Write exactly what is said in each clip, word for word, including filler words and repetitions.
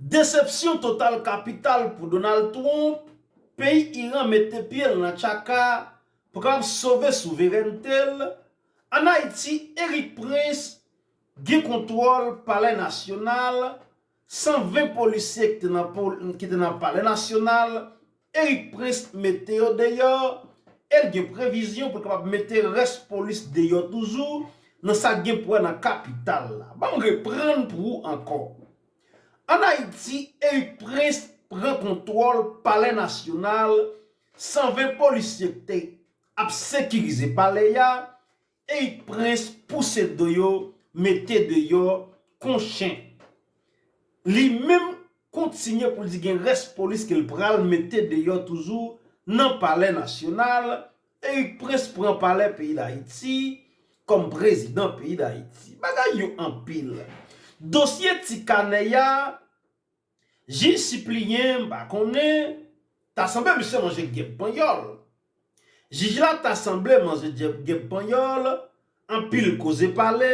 Desepsyon total kapital pou Donald Trump, peyi Iran mete pye l nan tchaka pou kapab sove souverènte l. Ann Ayiti, Erik Prince gen kontwòl Palè Nasyonal, san ven polisye ki te nan pol-, ki te nan Palè Nasyonal, Erik Prince mete yo deyò, e l gen previzyon pou l kapab mete rès polis deyò toujou nan sa k gen pou wè nan kapital la. Ban m reprann pou ou ankò. Ann Ayiti, Erik Prince pran kontwòl Palè Nasyonal, san ven polisye ki te ap sekirize palè a, Erik Prince pouse do yo, mete deyò kon chen. Li menm kontinye pou l di gen rès polis ke l pral mete deyò toujou nan Palè Nasyonal. Erik Prince pran palè peyi Dayiti kòm prezidan peyi Dayiti. Bagay yo anpil. Dosye Ti Kanè a, jij sipliyen, m pa konnen, ta sanble misye manje gèp panyòl. Jij la ta sanble manje gèp, gèp panyòl, anpil koze pale,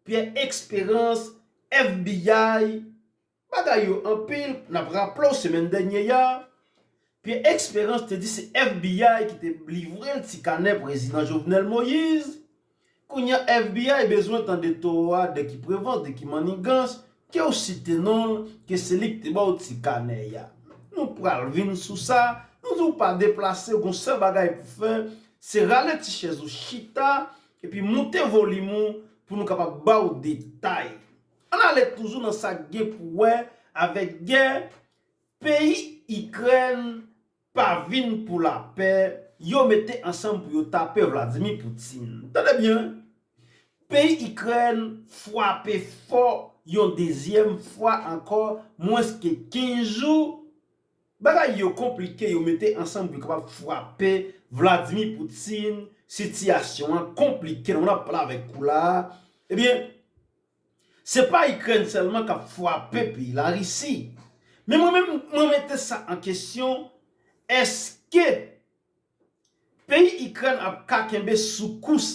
Pierre Espérance, F B I, bagay yo anpil, n ap raple w semèn dènye a, Pierre Espérance te di se F B I ki te livre l ti kanè prezidan Jovenel Moïse. Kounye a F B I bezwen tande towo a, de ki prevans, de ki mannigans, ke w site non l, ke se li ki te ba w ti kanè a. Nou pral vin sou sa, nou di w pa deplase, w gon sèl bagay pou fè, se rale ti chèz ou chita, epi moute volim ou pou nou kapab ba w detay. Ann ale toujou nan sa k gen pou wè avèk gè. Peyi Ikrèn pa vin pou lapè, yo mete ansanm pou yo tape Vladimir Putin. Tande byen, peyi Ikrèn frape fò yon dezyèm fwa ankò, mwens ke kenz jou. Bagay yo konplike, yo mete ansanm pou yo kapab frape Vladimir Putin. Sitiyasyon an konplike, nan moman n ap pale avèk ou la a. Ebyen, se pa Ikrèn sèlman k ap frape peyi Larisi. Men mwen menm, mwen mete sa an kesyon, èske peyi Ikrèn ap ka kenbe sou kous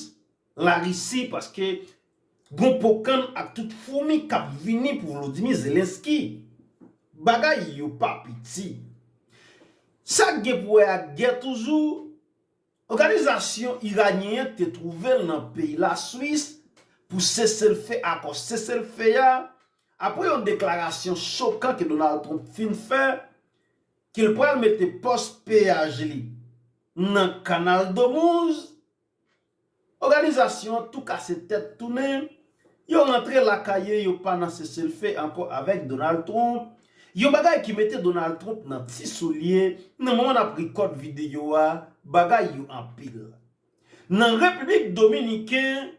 Larisi, paske gon pokann ak tout foumi k ap vini pou Volodymyr Zelensky. Bagay yo pa piti. Sa k gen pou wè ak gè toujou, òganizasyon iranyen an te twouve l nan peyi Laswis pou seselfe, akò seselfe a, apre yon deklarasyon chokan ke Donald Trump fin fè, ke l pral mete pòs peyaj li nan Kanal Domouz. Òganizasyon an tou kase tèt tounen, yo rantre lakay yo, yo pa nan seselfe ankò avèk Donald Trump. Yon bagay ki mete Donald Trump nan ti soulye, nan moman n ap rekòd videyo a, bagay yo anpil. Nan Repiblik Dominiken,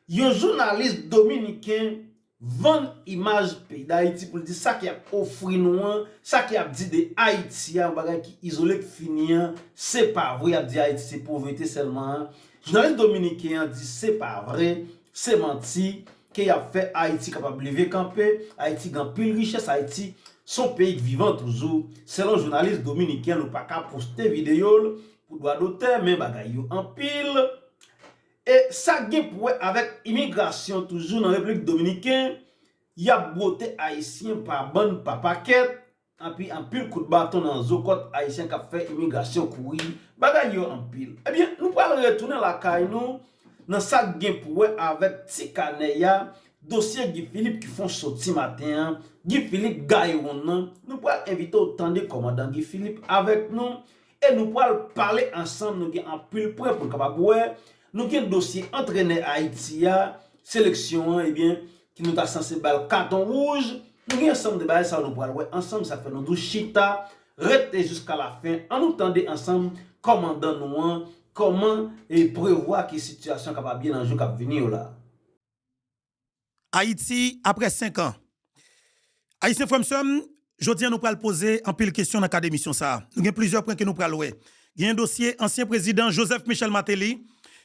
yon jounalis dominiken vann imaj peyi Dayiti pou l di sa ke y ap ofri nou an, sa ke y ap di de Ayiti a, yon bagay ki izole, k fini an, se pa vre, y ap di Ayiti se povrete sèlman an. Jounalis dominiken an di se pa vre, se manti, ke y ap fè Ayiti kapab leve kanpe, Ayiti gen anpil richès, Ayiti se yon peyi k vivan toujou. Selon jounalis dominiken, nou pa ka poste videyo l pou dwa dotè, men bagay yo anpil. E sa gen pou wè avèk imigrasyon toujou nan Repiblik Dominiken, y ap bwote Ayisyen pa bann, pa pakèt, anpi anpil kout baton nan zo kòt Ayisyen k ap fè imigrasyon kouri. Bagay yo anpil. Ebyen, nou pral retounen lakay nou nan sa k gen pou wè avèk ti kanè a, dosye Guy Philippe ki fè yon soti maten an. Guy Philippe gaye wonn nan. Nou pral envite w tande kòmandan Guy Philippe avèk nou. E nou pral pale ansanm, nou gen anpil pwen pou n kapab wè. Nou gen dosye antrenè Ayiti a, seleksyon an, ebyen, ki nou ta sanse ba l katon wouj. Nou gen ansanm de bagay sa yo nou pral wè ansanm, sa k fè nou di w chita, rete jiska lafen. Ann nou tande ansanm kòmandan nou an, kòman e prevwa ke sitiyasyon an kapab ye nan jou k ap vini yo la. Ayiti, apre senk an. Ayisyen, frè m, sè m, jodi a nou pral poze anpil kesyon nan kad emisyon sa a. Nou gen plizyè pwen ke nou pral wè. Gen dosye ansyen prezidan Joseph Michel Martelly,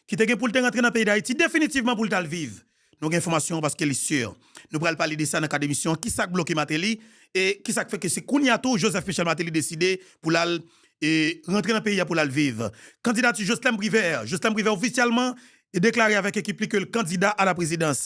ki te gen pou l te rantre nan peyi Dayiti definitivman pou l t al viv. Nou gen enfòmasyon an paske li si. Nou pral pale de sa nan kad emisyon an, kisa k bloke Martelly, e kisa k fè ke se kounye a tou Joseph Michel Martelly deside pou l al e rantre nan peyi a pou l al viv. Kandidati Joslem Privert, Joslem Privert ofisyèlman e deklare avèk ekip li ke l kandida a la prezidans.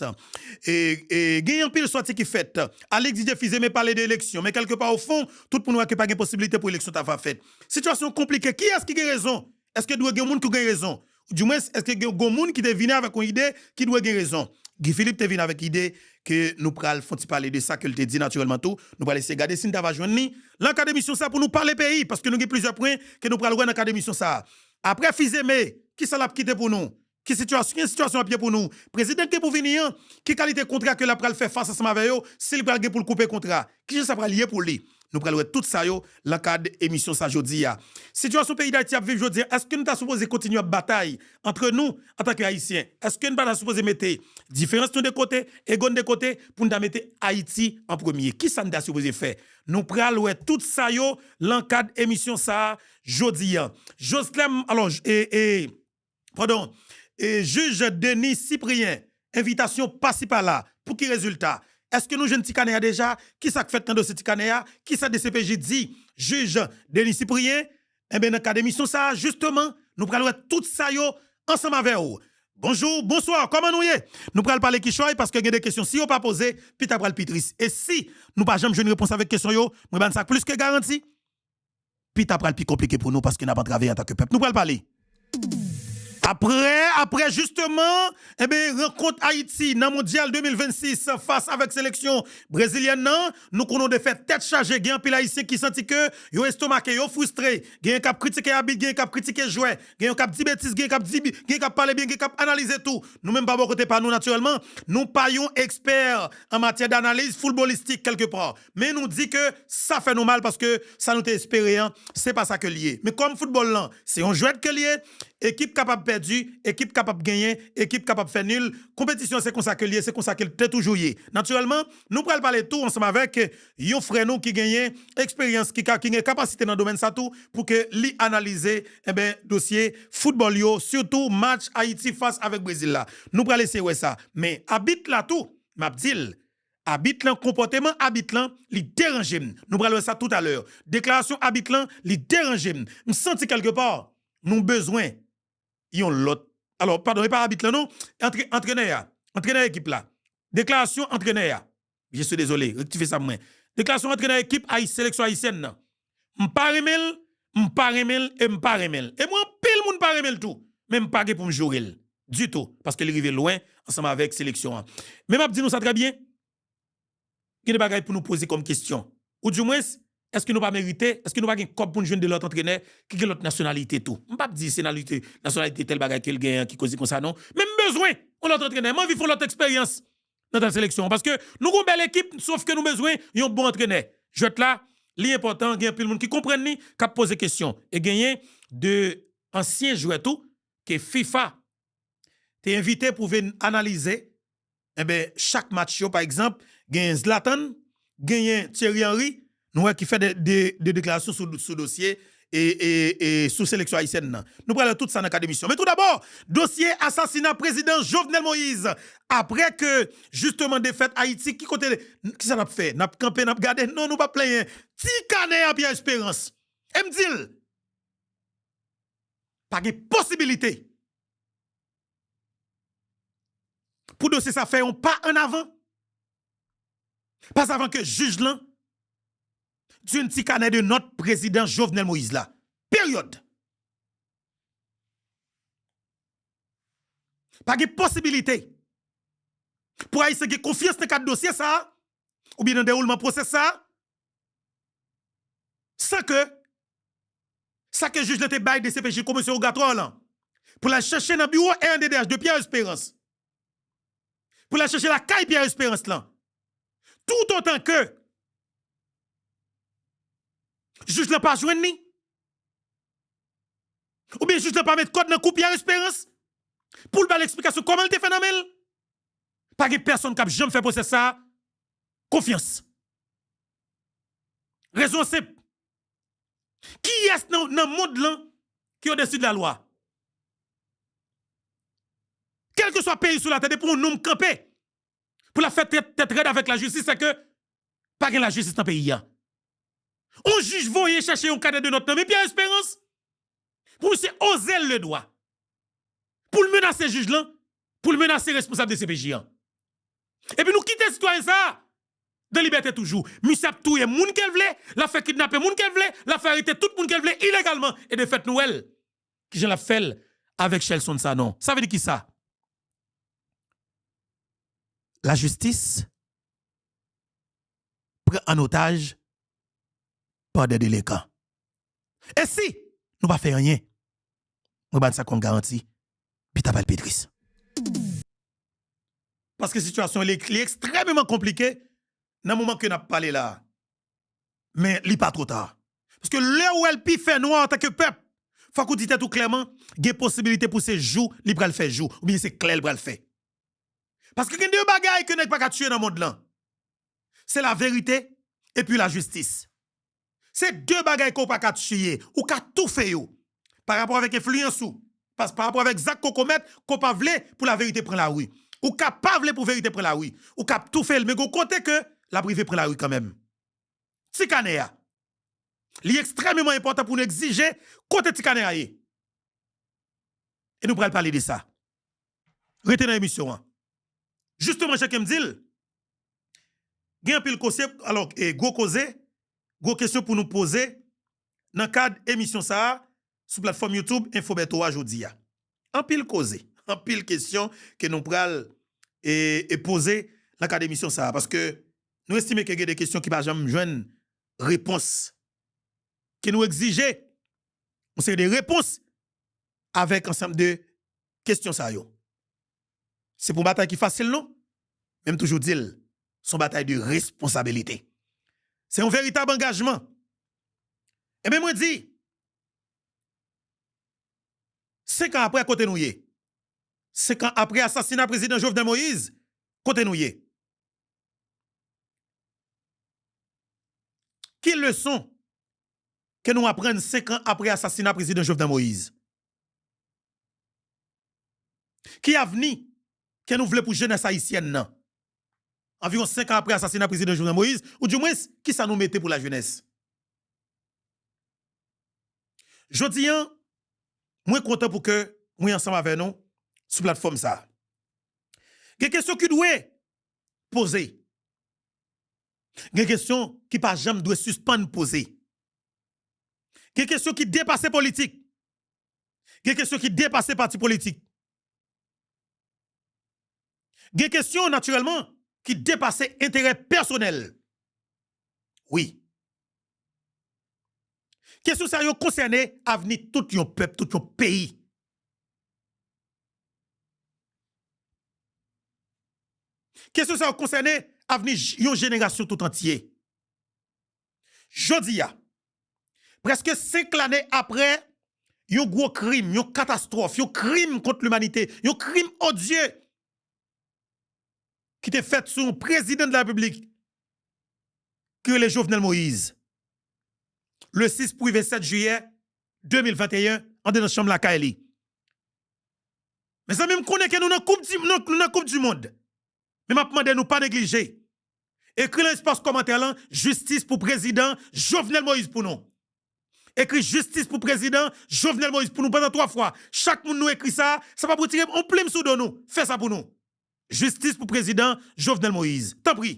E, e gen anpil sòti ki fèt. Alix Didier Fils-Aimé pale de eleksyon, men kèlkepa o fon, tout moun wè ke pa gen posibilite pou eleksyon ta va fèt. Sitiyasyon konplike. Kiyès ki gen rezon? Èske dwe gen moun ki gen rezon? Dimwens, èske gen, gen moun ki te vini avèk yon ide ki dwe gen rezon? Guy Philippe te vin avèk ide ke nou pral fè yon ti pale de sa ke l te di natirèlman tou. Nou pral eseye gade si n ta va jwenn li nan kad emisyon sa pou nou pale peyi, paske nou gen plizyè pwen ke nou pral wè nan kad emisyon sa. Apre Fils-Aimé, kisa l ap kite pou nou? Ki sitiyasyon, ki sitiyasyon ap ye pou nou? Prezidan ki gen pou vini an, ki kalite kontra ke l ap pral fè fas ansanm avè yo, si l pral gen pou l koupe kontra? Kijan sa pral ye pou li? Nou pral wè tout sa yo nan kad emisyon sa jodi a. Sitiyasyon peyi Dayiti ap viv jodi a, èske nou ta sipoze kontinye ap batay antre nou antanke Ayisyen? Èske nou pa ta sipoze mete diferans nou de kote, ego n de kote, pou n ta mete Ayiti an premye? Kisa n ta sipoze fè? Nou pral wè tout sa yo nan kad emisyon sa a jodi a. Joslem, alò, e, e, padon, e jij Denis Cyprien, envitasyon pasi pala. Pou ki rezilta? Èske nou jwenn ti kanè a deja? Kisa k fèt nan dosye ti kanè a? Kisa D C P J di? Jij Denis Cyprien, enben, nan kad emisyon sa a, jisteman, nou pral wè tout sa yo ansanm avè w. Bonjou, bonswa, kòman nou ye? Nou pral pale kichòy paske gen de kesyon, si yo pa poze, pita pral pi tris. E si nou pa janm jwenn repons avèk kesyon yo, mwen ba n sa k plis ke garanti, pita pral pi konplike pou nou paske n ap antrave antanke pèp. Nou pral pale. Apre, apre jisteman, enben, rankont Ayiti nan Mondyal de mil vennsis fas avèk seleksyon brezilyèn nan, nou konnen yon defèt tèt chaje, gen anpil Ayisyen ki santi ke yo estomake, yo fristre, genyen k ap kritike abit, genyen k ap kritike jwè, genyen k ap di betiz, genyen k ap di, genyen k ap pale byen, genyen k ap analize tou. Nou menm pa bò kote pa nou, natirèlman, nou pa yon ekspè an matyè danaliz foutbolistik kèlkepa. Men nou di ke sa fè nou mal paske sa nou te espere an, se pa sa ke l ye. Men kòm foutbòl lan, se yon jwèt ke l ye, ekip kapab pèdi, ekip kapab genyen, ekip kapab fè nil. Konpetisyon se konsa ke l ye, se konsa ke l te toujou ye. Natirèlman, nou pral pale tou ansanm avèk yon frè nou ki genyen eksperyans, ki ka, ki gen kapasite nan domèn sa tou, pou ke li analize, enben, dosye foutbòl yo, sitou match Ayiti fas avèk Brezil la. Nou pral eseye wè sa. Men abit la tou, m ap di l, abit lan, konpòteman abit lan, li deranje m. Nou pral wè sa toutalè. Deklarasyon abit lan, li deranje m. M santi kèlkepa, nou bezwen yon lòt. Alò, padon, e pa abit lan non, antre-, antrenè a, antrenè ekip la. Deklarasyon antrenè a. Je suis désolé, rektifye sa pou mwen. Deklarasyon antrenè ekip Ayi-, seleksyon ayisyèn nan. M pa renmen l, m pa renmen l, e m pa renmen l. E mwen, anpil moun pa renmen l tou. Men m pa gen pou m joure l ditou, paske li rive lwen ansanm avèk seleksyon an. Men m ap di nou sa trè byen, gen de bagay pou nou poze kòm kesyon. Oudimwens, èske nou pa merite, èske nou pa gen kòb pou n jwenn de lòt antrenè ki gen lòt nasyonalite tou? M p ap di se nalite-, nasyonalite tèl bagay ke l genyen an ki koze konsa non. Men m bezwen yon lòt antrenè, m anvi fè yon lòt eksperyans nan tèl seleksyon an. Paske nou gen yon bèl ekip, sòf ke nou bezwen yon bon antrenè. Jwèt la, li enpòtan, gen anpil moun ki konprann li, k ap poze kesyon. E genyen de ansyen jwè tou ke fifa te envite pou vin analize, enben, chak match yo, pa egzanp, genyen Zlatan, genyen Thierry Henry, nou wè ki fè de, de, de deklarasyon sou, sou dosye e, e, e sou seleksyon ayisyèn nan. Nou pral wè tout sa nan kad emisyon. Men toudabò, dosye asasina prezidan Jovenel Moïse. Apre ke, jisteman, defèt Ayiti, ki kote, kisa n ap fè? N ap kanpe, n ap gade? Non, nou p ap plenyen. Ti kanè a Pierre Espérance. E m di l, pa gen posibilite pou dosye sa fè yon pa annavan, pas avan ke jij lan di yon ti kanè de nòt prezidan Jovenel Moïse la. Peryòd. Pa gen posibilite pou Ayisyen gen konfyans nan kad dosye sa a, oubyen nan dewoulman pwosès sa a, san ke sa ke jij lan te bay D C P J, komisyon wogatwa lan, pou l al chèche nan biwo R N D D H de Pierre Espérance, pou l al chèche lakay Pierre Espérance lan, toutotan ke jij lan pa jwenn li, oubyen jij lan pa met kòd nan kou Pierre Espérance pou l ba l eksplikasyon kòman l te fè nan men l, pa gen pèsonn k ap janm fè pwosès sa a konfyans. Rezon an senp. Kiyès nan, nan mond lan ki odesi de lalwa? Kèlkeswa peyi sou latè, depi yon nonm kanpe pou l ap fè tèt, tèt rèd avèk lajistis, sèke pa gen lajistis nan peyi a. Yon jij voye chèche yon kanè de nòt nan men Pierre Espérance pou misye oze l le dwa, pou l menase jij lan, pou l menase responsab D C P J an. Epi nou kite sitwayen sa a dan libète toujou. Misye ap touye moun ke l vle, l ap fè kidnape moun ke l vle, l ap fè arete tout moun ke l vle ilegalman. E de fèt nou wè l. Kijan l ap fè l avèk Shelson Sanon? Sa vle di kisa? Lajistis pran an otaj pa de delenkan. E si nou pa fè anyen, mwen ba n sa kòm garanti, pita pral pi tris. Paske sitiyasyon li, li ekstrèmeman konplike nan moman ke n ap pale la a. Men li pa twò ta. Paske lè w wè l pi fènwa antanke pèp, fòk ou di tèt ou klèman, gen posibilite pou se jou li pral fè jou, oubyen se klè l pral fè. Paske gen de bagay ke nèg pa ka tiye nan mond lan. Se laverite epi lajistis. Se de bagay ke w pa ka tiye, ou ka toufe yo. Pa rapò avèk enfliyans ou, pa, pa rapò avèk zak ke w komèt, ke w pa vle pou laverite pran lari. Ou ka pa vle pou verite pran lari. Ou ka ap toufe l, men gen yon kote ke l ap rive pran lari kanmenm. Ti kanè a. Li ekstrèmeman enpòtan pou nou egzije kote ti kanè a ye. E nou pral pale de sa. Rete nan emisyon an. Jisteman, jan ke m di l, gen anpil koze, alò, e gwo koze, gwo kesyon pou nou poze nan kad emisyon sa a sou platfòm YouTube Info Bertho a jodi a. Anpil koze, anpil kesyon ke nou pral e, e poze nan kad emisyon sa a, paske nou estime ke gen de kesyon ki pa janm jwenn repons, ke nou egzije yon seri de repons avèk ansanm de kesyon sa yo. Se pa yon batay ki fasil non, men m toujou di l, se yon batay de responsabilite. Se yon veritab angajman. Ebyen mwen di, senk an apre, kote nou ye? Senk an apre asasina prezidan Jovenel Moïse, kote nou ye? Ki leson ke nou aprann senk an apre asasina prezidan Jovenel Moïse? Ki avni ke nou vle pou jenès ayisyèn nan? Anviwon senk an apre asasina prezidan Jovenel Moïse, oudimwens, kisa nou mete pou lajenès? Jodi a, mwen kontan pou ke mwen ansanm avè nou sou platfòm sa a. Gen kesyon ki dwe poze. Gen kesyon ki pa janm dwe sispann poze. Gen kesyon ki depase politik. Gen kesyon ki depase pati politik. Gen kesyon, natirèlman, ki depase enterè pèsonèl. Wi. Kesyon sa yo konsène avni tout yon pèp, tout yon peyi. Kesyon sa yo konsène avni j-, yon jenerasyon tout antye. Jodi a, prèske senk lane apre yon gwo krim, yon katastwòf, yon krim kont limanite, yon krim odye ki te fèt sou yon prezidan de la Repiblik ki rele Jovenel Moïse, le sis pou rive sèt jiyè de mil venteyen, andedan chanm lakay li. Mezanmi, m konnen ke nou nan koup di, nou, nou nan koup di mond. Men m ap mande nou pa neglije. Ekri nan espas kòmantè lan, jistis pou prezidan Jovenel Moïse pou nou. Ekri jistis pou prezidan Jovenel Moïse pou nou pandan twa fwa. Chak moun nou ekri sa, sa p ap retire yon plim sou do nou. Fè sa pou nou. Jistis pou prezidan Jovenel Moïse. Tanpri.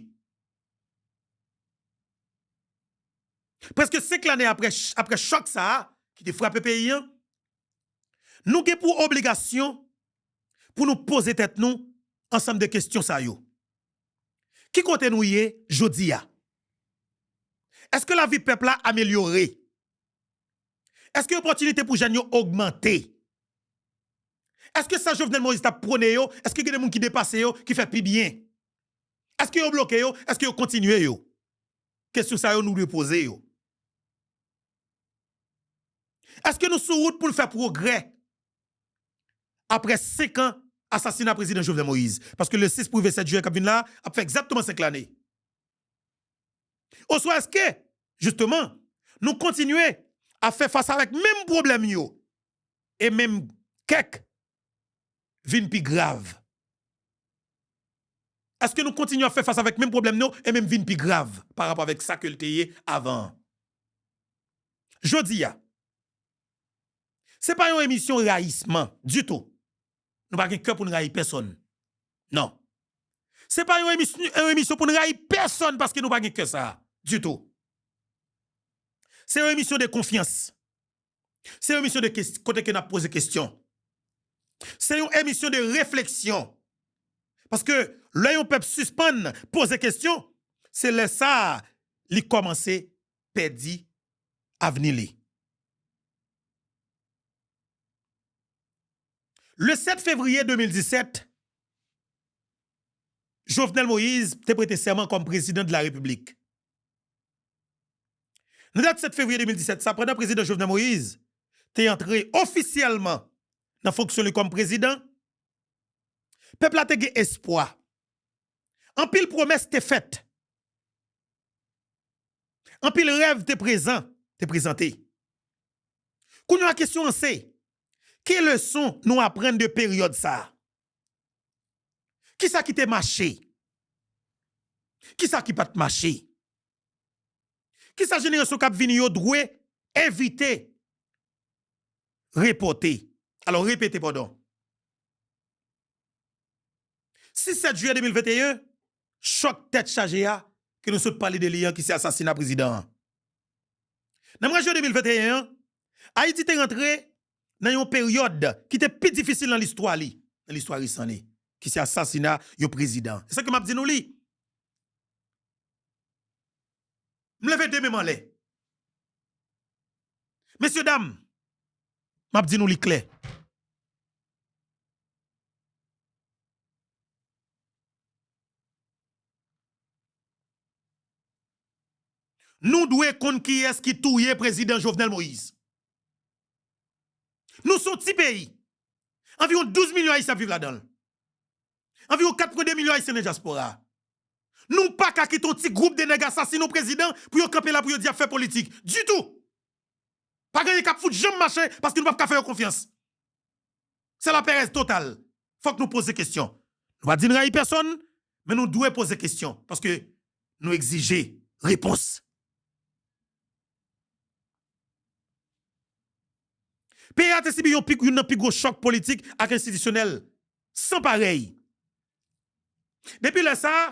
Prèske senk lane apre, apre chòk sa a ki te frape peyi an, nou gen pou obligasyon pou nou poze tèt nou ansanm de kesyon sa yo. Ki kote nou ye jodi a? Èske lavi pèp la amelyore? Èske opòtinite pou jèn yo ogmante? Èske sa Jovenel Moïse t ap pwone yo, èske gen de moun ki depase yo, ki fè pi byen? Èske yo bloke yo? Èske yo kontinye yo? Kesyon sa yo nou dwe poze yo. Èske nou sou wout pou n fè pwogrè apre senk an asasina prezidan Jovenel Moïse? Paske le sis pou rive sèt jiyè k ap vin la a ap fè egzakteman senk lane. Oswa èske, jisteman, nou kontinye ap fè fas avèk menm pwoblèm yo e menm kèk vin pi grav? Èske nou kontinye ap fè fas avèk menm pwoblèm yo e menm vin pi grav pa rapò avèk sa ke l te ye avan an? Jodi a, se pa yon emisyon rayisman ditou. Nou pa gen kè pou n rayi pèsonn. Non. Se pa yon emisyon, yon emisyon pou n rayi pèsonn paske nou pa gen kè sa a ditou. Se yon emisyon de konfyans. Se yon emisyon de kes-, kote ke n ap poze kesyon. Se yon emisyon de refleksyon. Paske lè yon pèp sispann poze kesyon, se lè sa a li kòmanse pèdi avni li. Le sèt fevriye de mil disèt, Jovenel Moïse te prete sèman kòm prezidan de la Repiblik. Nan dat sèt fevriye de mil disèt sa, pandan prezidan Jovenel Moïse te antre ofisyèlman nan fonksyon li kòm prezidan, pèp la te gen espwa. Anpil pwomès te fèt. Anpil rèv te prezan, te prezante. Kounye a kesyon an se, ki leson nou aprann de peryòd sa a? Kisa ki te mache? Kisa ki pa t mache? Kisa jenerasyon k ap vini yo dwe evite repòte? Alò, repete, padon. Sis sèt jiyè de mil venteyen, chòk tèt chaje a ke nou sot pale de li an, ki se asasina prezidan an. Nan mwa jen de mil venteyen an, Ayiti te rantre nan yon peryòd ki te pi difisil nan listwa li, nan listwa resan li, ki se asasina yon prezidan. E sa ke m ap di nou li. M leve de men m anlè. Mesye dam, m ap di nou li klè. Nou dwe konn kiyès ki touye prezidan Jovenel Moïse. Nou se yon ti peyi. Anviwon douz milyon Ayisyen ap viv ladan l. Anviwon kat pwen de milyon Ayisyen nan dyaspora a. Nou pa ka kite yon ti gwoup de nèg asasinen yon prezidan pou yo kanpe la pou yo di y ap fè politik. Ditou! Pa gen anyen k ap fout janm mache paske nou p ap ka fè yo konfyans. Se lapèrèz total. Fòk nou poze kesyon. Nou pa di n rayi pèsonn, men nou dwe poze kesyon paske nou egzije repons. Peyi a te sibi yon pi, youn nan pi gwo chòk politik ak enstitisyonèl san parèy. Depi lè sa a,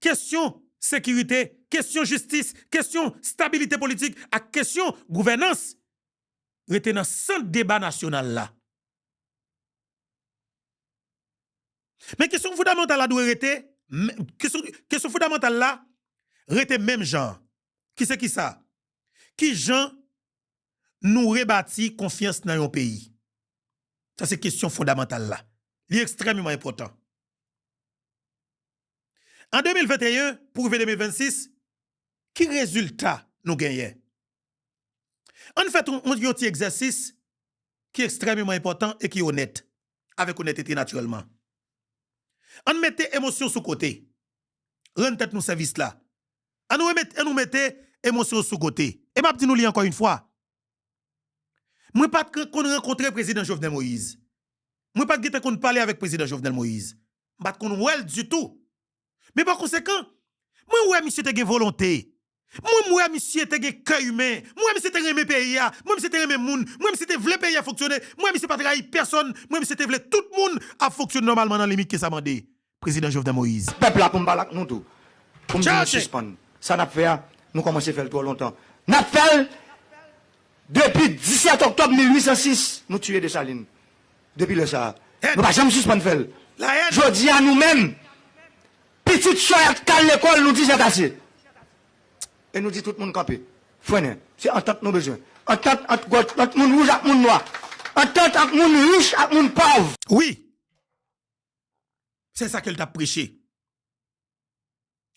kesyon sekirite, kesyon jistis, kesyon stabilite politik ak kesyon gouvènans rete nan sant deba nasyonal la. Men kesyon fondamantal la dwe rete, men, kesyon, kesyon fondamantal la rete menm jan an. Ki se kisa? Ki jan nou rebati konfyans nan yon peyi? Sa se kesyon fondamantal la. Li ekstrèmeman enpòtan. An de mil venteyen pou rive de mil vennsis, ki rezilta nou genyen? Ann fè yon, yon ti egzèsis ki ekstrèmeman enpòtan e ki onèt, avèk onètete natirèlman. Ann mete emosyon sou kote. Rann tèt nou sèvis la. Ann remete, ann nou mete emosyon sou kote. E m ap di nou li ankò yon fwa. Mwen pa t konn rankontre prezidan Jovenel Moïse. Mwen pa t gentan konn pale avèk prezidan Jovenel Moïse. M pa t konn wè l ditou. Men pa konsekan, mwen wè misye te gen volonte. Mwen, m wè misye te gen kè imen. Mwen wè misye te renmen peyi a. Mwen wè misye te renmen moun. Mwen wè misye te vle peyi a fonksyone. Mwen wè misye pa t rayi pèsonn. Mwen wè misye te vle tout moun ap fonksyone nòmalman nan limit ke sa mande. Prezidan Jovenel Moïse. Pèp la pou m pale ak nou tou. Pou m di nou sispann. Sa n ap fè a, nou kòmanse fè l twò lontan. N ap fè l depi disèt òktòb mil uit san sis, nou tiye Desalin. Depi lè sa a, nou pa janm sispann fè l. Jodi a, nou menm, pitit Soyat k al lekòl, nou di sètase. E nou di tout moun kanpe. Frennen. Se antant nou bezwen. Antant ant gwòt, ant moun wouj ak moun nwa. Antant ant moun rich ak moun pòv. Wi. Se sa ke l t ap preche.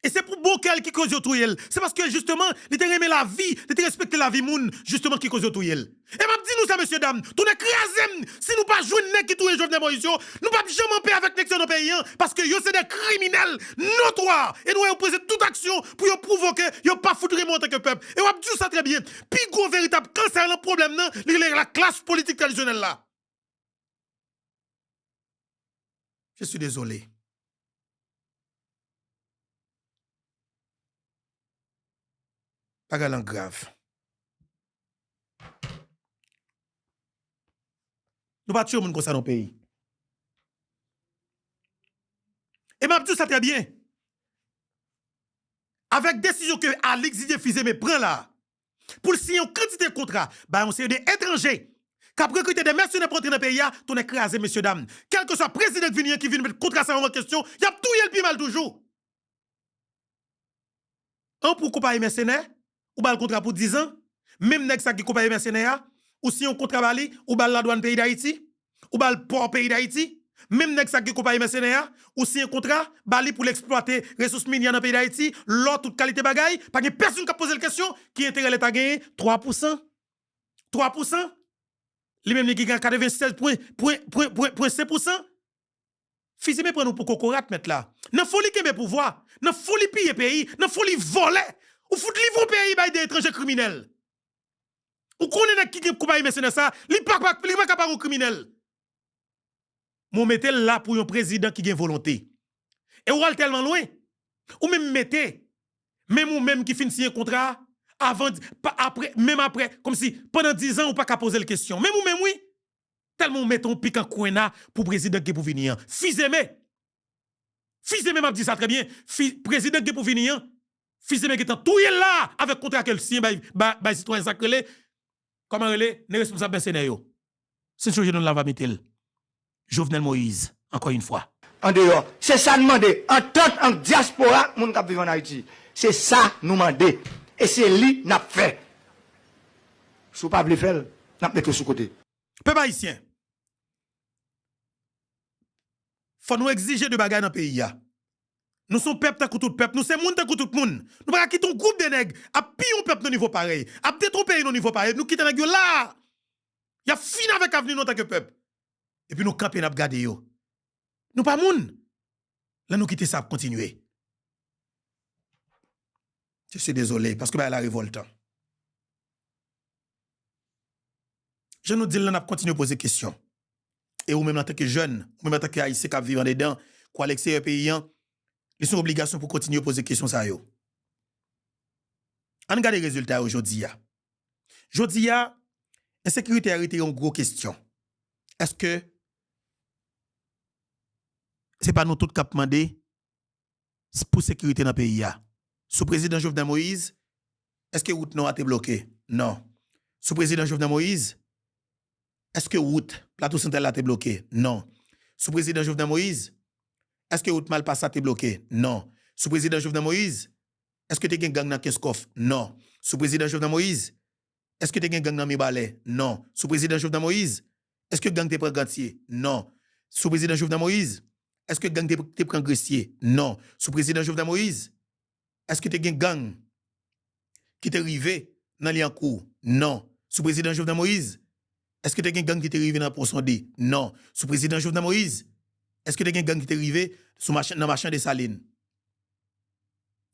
E se pou bon kè l ki koz yo touye l. Se paske, jisteman, li te renmen lavi, li te respekte lavi moun, jisteman, ki koz yo touye l. E m ap di nou sa, mesye dam, tounen kraze m, si nou pa jwenn nèg ki touye Jovenel Moïse yo, nou p ap janm anpè avèk nèg sa yo nan peyi an, paske yo se de kriminèl notwa, e nou wè yo poze tout aksyon pou yo pwouvoke yo pa fout renmen w antanke pèp. E w ap di w sa trè byen, pi gwo veritab kansè nan pwoblèm nan, li rele laklas politik tradisyonèl la. Je suis désolé. Bagay lan grav. Nou pa tiye moun konsa nan peyi. E m ap di w sa trè byen. Avèk desizyon ke Alix Didier Fils-Aimé pran la, pou l siyen yon kantite kontra bay yon seri de etranje k ap rekrite de mèsenè pou antre nan peyi a, tonnè kraze, mesyedam. Kèlkeswa prezidan k vini an ki vin met kontra sa yo an kesyon, y ap touye l pi mal toujou. An pou konpayi mèsenè, ou ba l kontra pou diz an, menm nèg sa ki konpayi mèsenè a, ou siyen yon kontra ba li, ou ba l ladwann peyi Dayiti, ou ba l pò peyi Dayiti, menm nèg sa ki konpayi mèsenè a, ou siyen kontra ba li pou l eksplwate resous minyè nan peyi Dayiti, lò, tout kalite bagay, pa gen pèsonn k ap poze l kesyon, ki enterè Leta genyen? Twa pousan. Twa pousan. Li menm li ki gen katrevennsèz pwen, pwen, pwen, pwen, pwen senk pousan. Fils-Aimé pran nou pou kokorat, mèt la. Nan foli kenbe pouvwa, nan foli piye peyi, nan foli vòlè. Ou fout livre yon peyi bay de etranje kriminèl. Ou konnen nèg ki gen konpayi mèsenè sa, li pa, pa, li pa ka pa yon kriminèl. Men w mete l la pou yon prezidan ki gen volonte. E w al tèlman lwen. Ou menm mete, menm ou menm ki fin siyen kontra a, avan, pa, apre, menm apre, kòmsi pandan diz an ou pa ka poze l kesyon. Menm ou menm, wi. Tèlman ou mete yon pik an kwenna pou prezidan ki gen pou vini an. Fils-Aimé. Fils-Aimé, m ap di sa trè byen. Fi, prezidan ki gen pou vini an, Fils-Aimé gentan touye l la avèk kontra ke l siyen bay, bay, bay sitwayen sa k rele, kòman rele, nan responsab mèsenè yo. Si n chonje non l la, va mete l. Jovenel Moïse, encore une fois. Andeyò. Se sa n mande. Antant ant dyaspora ak moun k ap viv ann Ayiti. Se sa nou mande. E se li n ap fè. Si w pa vle fè l, n ap mete w sou kote. Pèp ayisyen, fò nou egzije de bagay nan peyi a. Nou se yon pèp tankou tout pèp. Nou se moun tankou tout moun. Nou pa ka kite yon gwoup de nèg ap piye yon pèp nan nivo parèy, ap detwi yon peyi nan nivo parèy. Nou kite nèg yo la. Y ap fini avèk avni nou antanke pèp. Epi nou kanpe, n ap gade yo. Nou pa moun. Lè nou kite sa ap kontinye. Je suis désolé, paske bagay la revòltan. Jan nou di l lan, n ap kontinye poze kesyon. E ou menm antanke jèn, ou menm antanke Ayisyen k ap viv andedan kou a leksteryè peyi an, li se yon obligasyon pou kontinye poze kesyon sa yo. Ann gade rezilta yo jodi a. Jodi a, ensekirite a rete yon gwo kesyon. Èske se pa nou tout k ap mande pou sekirite nan peyi a? Sou prezidan Jovenel Moïse, èske wout nò a te bloke? Non. Sou prezidan Jovenel Moïse, èske wout Plato Santral la te bloke? Non. Sou prezidan Jovenel Moïse, èske wout Malpas la te bloke? Non. Sou prezidan Jovenel Moïse, èske te gen gang nan Kenskòf? Non. Sou prezidan Jovenel Moïse, èske te gen gang nan Mibalè? Non. Sou prezidan Jovenel Moïse, èske gang te pran Gantye? Non. Sou prezidan Jovenel Moïse, èske gang te, te pran Gresye? Non. Sou prezidan Jovenel Moïse, èske te gen gang ki te rive nan Lyankou? Non. Sou prezidan Jovenel Moïse, èske te gen gang ki te rive nan Pon Sonde? Non. Sou prezidan Jovenel Moïse, èske te gen gang ki te rive sou machan, nan machan Desalin?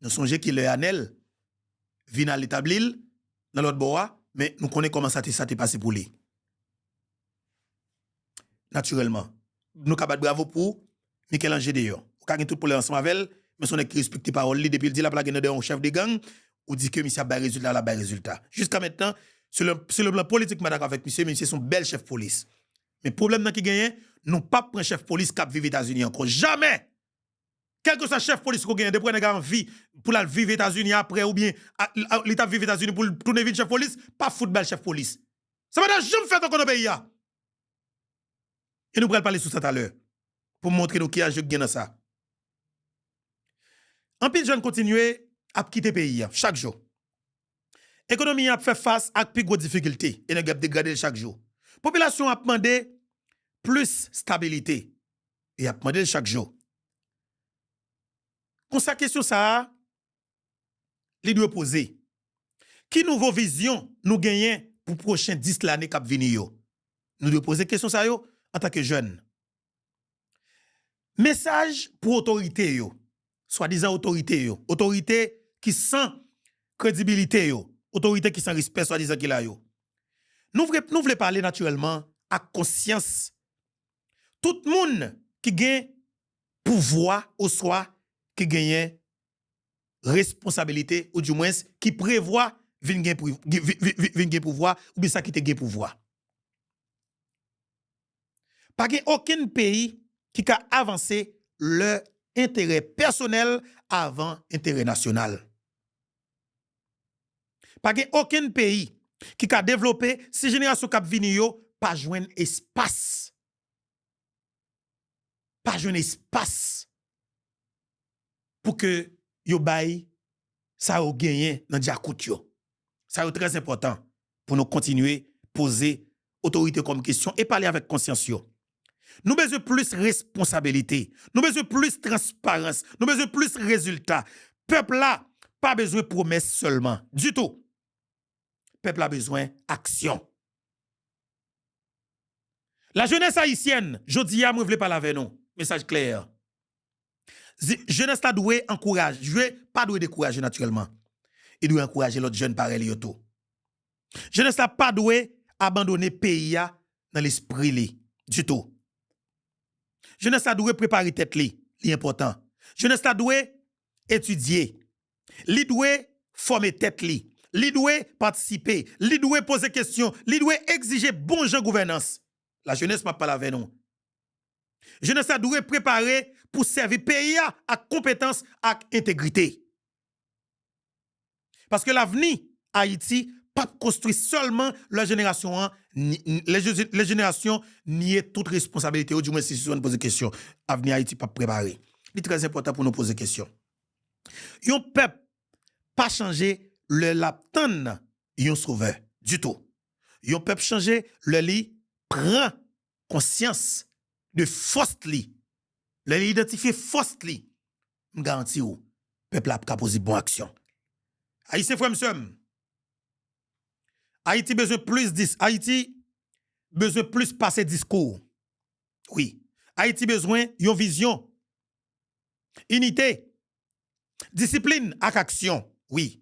Nou sonje ki lè Anèl vin al etabli l nan lòt bò a, men nou konnen kòman sa te, sa te pase pou li. Natirèlman, nou ka bat bravo pou Michel-Ange Deyon. Ou ka gen tout pwoblèm ansanm avè l, men se yon nèg ki respekte pawòl li. Depi l di l ap lage nan dèyè yon chèf de gang, ou di ke misye ap bay rezilta, l ap bay rezilta. Jiska mentnan, sou le, sou le plan politik, m pa dakò avèk misye, men misye se yon bèl chèf polis. Men pwoblèm nan ki genyen, nou p ap pran chèf polis k ap viv Etazini ankò. Jamè! Kèlkeswa chèf polis ou genyen, depi w wè nèg la anvi pou l al viv Etazini apre, oubyen a, a, li t ap viv Etazini pou l tounen vin chèf polis, pa fout ba l chèf polis. Sa pa t ap janm fèt ankò nan peyi a. E nou pral pale sou sa talè, pou m montre nou ki anje k gen nan sa. Anpil jèn kontinye ap kite peyi a chak jou. Ekonomi an ap fè fas ak pi gwo difikilte e nèg yo ap degrade l chak jou. Popilasyon an ap mande plis stabilite e y ap mande l chak jou. Konsa, kesyon sa a, li dwe poze. Ki nouvo vizyon nou genyen pou pwochen dis lane k ap vini yo? Nou dwe poze kesyon sa yo antanke jèn. Mesaj pou otorite yo, swadizan otorite yo, otorite ki san kredibilite yo, otorite ki san respè swadizan ki la yo. Nou vle, nou vle pale natirèlman ak konsyans tout moun ki gen pouvwa oswa ki genyen responsabilite, oudimwens ki prevwa vin gen, vin, vin, vin, vin gen pouvwa, oubyen sa ki te gen pouvwa. Pa gen okenn peyi ki ka avanse lè enterè pèsonèl avan enterè nasyonal. Pa gen okenn peyi ki ka devlope si jenerasyon k ap vini yo pa jwenn espas. Pa jwenn espas pou ke yo bay sa yo genyen nan dyakout yo. Sa yo trè enpòtan pou nou kontinye poze otorite kòm kesyon e pale avèk konsyans yo. Nou bezwen plis responsabilite. Nou bezwen plis transparans. Nou bezwen plis rezilta. Pèp la pa bezwen pwomès sèlman. Ditou. Pèp la bezwen aksyon. Lajenès ayisyèn, jodi a, mwen vle pale avè nou. Mesaj klè. Zi- Jenès la dwe ankouraje, pa dwe dekouraje natirèlman. Li dwe ankouraje lòt jèn parèy li yo tou. Jenès la pa dwe abandone peyi a nan lespri li ditou. Jenès la dwe prepare tèt li, li enpòtan. Jenès la dwe etidye, li dwe fòme tèt li, li dwe patisipe, li dwe poze kesyon, li dwe egzije bon jan gouvènans. Lajenès, m ap pale avè nou. Jenès la dwe prepare pou sèvi peyi a ak konpetans ak entegrite. Paske lavni Ayiti p ap konstwi sèlman lè jenerasyon an, ni- lè je- lè jenerasyon nye tout responsabilite yo, dimwen si sispann poze kesyon. Avni Ayiti p ap prepare. Li trè enpòtan pou nou poze kesyon. Yon pèp pa chanje lè l ap tann yon sovè ditou. Yon pèp chanje lè li pran konsyans de fòs li. Lè li idantifye fòs li, m garanti w, pèp la ap ka poze bon aksyon. Ayisyen frè m sè m, Ayiti bezwen plis dis, Ayiti bezwen plis pase diskou. Wi, Ayiti bezwen yon vizyon, inite, disiplin ak aksyon. Wi,